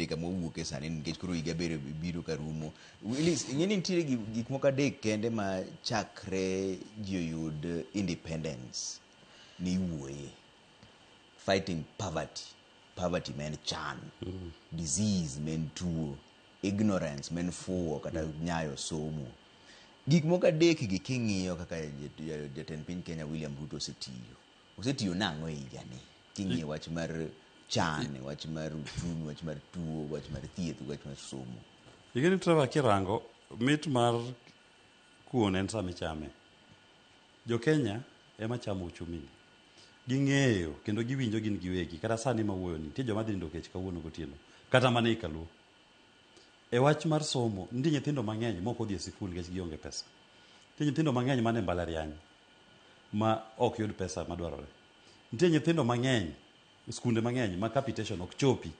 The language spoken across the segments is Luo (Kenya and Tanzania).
wantiere kama wawuoke sani nikech koro higa biro biro ka rumo. Willis, ing'e ni nitiere gik moko adek kende ma chakre ji oyud independence ni iwuoye. Fighting poverty, poverty ma en chan, disease ma en tuo, ignorance ma en fuwo kata nyayo somo. Gik moko adek gi king'iyo kaka jatend piny Kenya William Ruto osetiyo. Osetiyo nang'o e higani? King'iyo wach mar chan, wach mar uchumi, wach mar tuo, wach mar thieth, wach mar somo. Ing'eni Trevor kirango mit mar kuon en sama ichame. Jo Kenya ema chamo uchumi ni. Ging'eyo kendo giwinjo gin giwegi kata sani mawuoyo ni nitie joma dhi nindo kech kawuono gotieno kata mana ei Kaluo. E wach mar somo nitie nyithindo mang'eny mok odhi e sikul nikech gionge pesa. Nitie nyithindo mang'eny man e mbalariany ma ok yud pesa madwarore. Nitie nyithindo mang'eny, skunde mang'eny ma capitation ok chopi.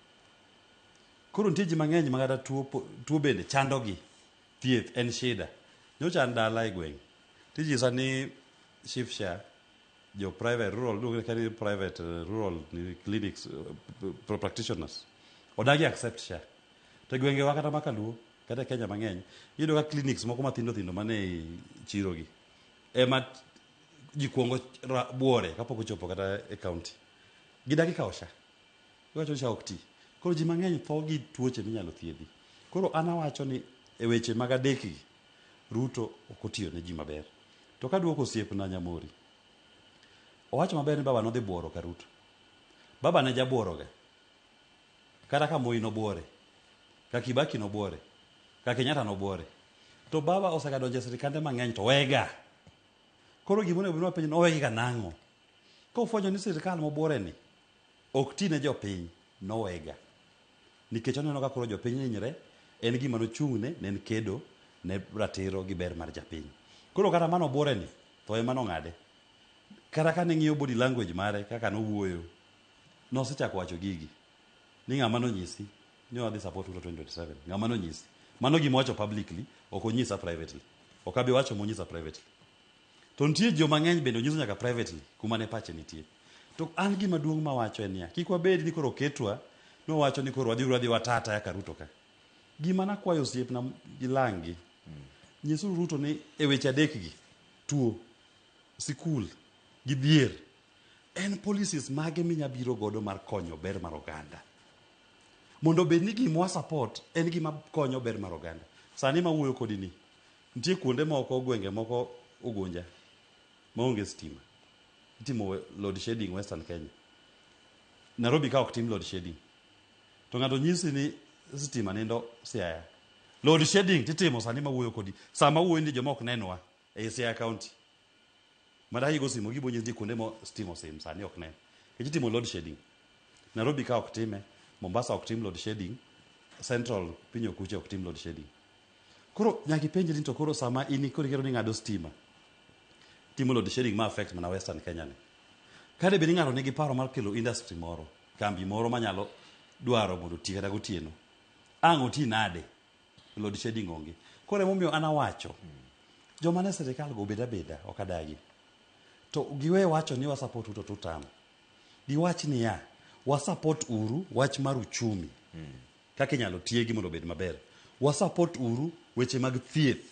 Koro nitie ji mang'eny ma kata tuo, tuo bende chandogi. Thieth en shida. Nyocha an dala e gweng'. Tinyisa ni SHIF SHA jo private rural iluongo ni private rural clinics practitioners odagi accept SHA. To e gwengewa kata ma kaluo kata e Kenya mang'eny iyudo ka clinics moko mathindo thindo mane e chiro gi ema ji kuongo buore kapok ochopo kata e county. Gidagi kawo SHA. Giwacho ni SHA ok ti. Koro ji mang'eny tho gi tuoche minyalo thiedhi. Koro an awacho ni e weche mag adekgi, Ruto ok otiyo ne ji maber. To kaduoko osiepna Nyamori, owacho maber ni baba nodhi buoro ka Ruto. Baba ne jabuoroga. Kata ka Moi nobuore, ka Kibaki nobuore, ka Kenyatta nobuore. To baba osegadonjo e sirikande mang'eny to wega. Koro gima onego bed ni wapenjo ni owegiga nang'o? Kofwenyo ni sirikal mobuore ni ok ti ne jopiny, nowega. Nikech oneno ka koro jopiny hinyre, en gima nochung'ne ne en kedo ne ratiro gi ber mar japiny. Koro kata mano obuore ni, tho ema nong'ade. Kata ka ning'iyo body language mare kaka nowuoyo, nosechako wacho gigi. Ni ng'ama nonyisi ni wadhi support Ruto 2027. Ng'ama nonyisi. Mano gima owacho publicly, ok onyisa privately. Ok abi wacho monyisa privately. To nitie joma ng'eny bende onyiso nyaka privately kuma ne pache nitie. To an gima duong' mawacho en niya, kik wabed ni koro oketwa ni wawacho ni koro wadhi wadhi wata ataya ka Ruto ka. Gima nakwayo osiepna gi lang'gi, nyisuru Ruto ni e weche adekgi, tuo, sikul gi dhier, en policies mage minya biro godo mar konyo ber mar oganda. Mondo obed ni gima wa support en gima konyo ber mar oganda. Sani mawuoyo kodi ni, nitie kuonde moko, gwenge moko Ugunja maonge stima. Itimo load shedding Western Kenya. Nairobi ka ok tim load shedding. To ng'ato nyisi ni stima nindo Siaya. Load shedding titimo sani mawuoyo kodi. Sama wuoyo ni joma ok nenwa ei Siaya County. Madahi go simo gibo nyisi ni kuonde mo stima osim sani ok nen. Nikech itimo load shedding. Nairobi ka ok time, Mombasa ok tim load shedding, Central piny okuche ok tim load shedding. Koro nyaka ipenjri ni to koro sama in koro ikero ni ng'ado stima, timo load shedding ma affect mana Western Kenya ni. Kade bed ni ng'ato nigi paro mar kelo industry moro, kambi moro manyalo dwaro mondo oti kata gotieno, ang' oti nade? Load shedding onge. Koro emomiyo an awacho, joma ne sirikal go obed abeda, ok adagi. To giwe wacho ni wa support Ruto to utamo. Giwach niya, wa support uru wach mar uchumi. Kaka inyalo tiegi mondo obed maber. Wa support uru weche mag thieth.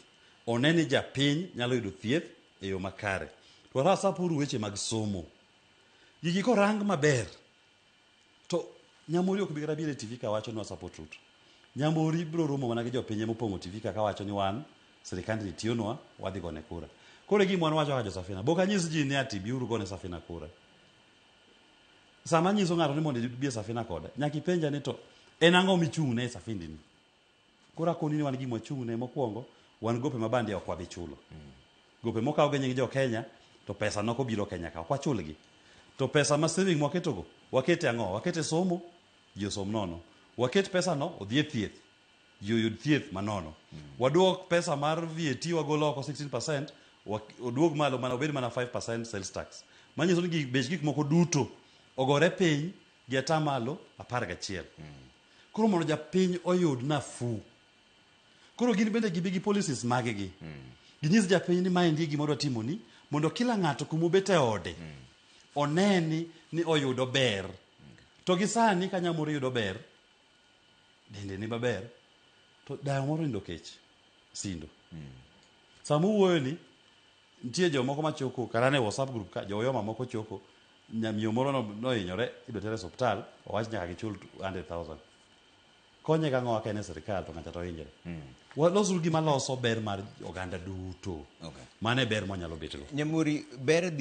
One ni japiny nyalo yudo thieth e yo makare. To wa support uru weche mag somo. Gigi korang maber, to Nyamori ok bi kata biro e TV ka wacho ni wa support Ruto. Nyamori biro romo mana gi jopinye mopong'o TV ka kawacho ni wan sirikandni tiyonwa, wadhi gone kura. Koro e gima wan wacho kaka jo Safina. Bok anyis ji ni ati biuru gone Safina kura. Sama anyiso ng'ato ni mondo ibi e Safina koda, nyaka ipenja ni to en ang'o michung'ne e Safindini? Koro akoni ni wan gima wachung'ne mokwongo, wan gope ma bandia ok wabi chulo. Gope mokaw gi nying jo Kenya, to pesa nok obiro Kenya ka, ok wachulgi. To pesa ma saving mwaketogo, wakete ang'o? Wakete somo, ji osom nono. Waket pesa no odhi e thieth, ji oyud thieth manono. Waduok pesa mar VAT wagol oko 16%, oduog malo mana obed mana 5% sales tax. Manyiso ni bech gik moko duto ogore piny gi atamalo 11. Koro mondo japiny oyud nafuu. Koro gin bende gibi gi policies maggi. Ginyis japiny ni maendi e gima wadwa timoni mondo kila ng'ato kuma obet e ode oneni ni oyudo ber. To gi sani ka Nyamori yudo ber, Dende ni maber. To dayo moro nindo kech. Sindo. Sama uwuoyo ni nitie jomoko machoko kata ne WhatsApp group ka joyoma moko choko nyamiyo moro nohinyore idwa tere e osiptal owach nyaka gichul 100,000. Konye gang'o ka en e sirikal to ng'acha to hinyre. Walosuru gima loso ber mar oganda duto. Okay. Mano e ber mwanyalo betgo. Nyamuri ber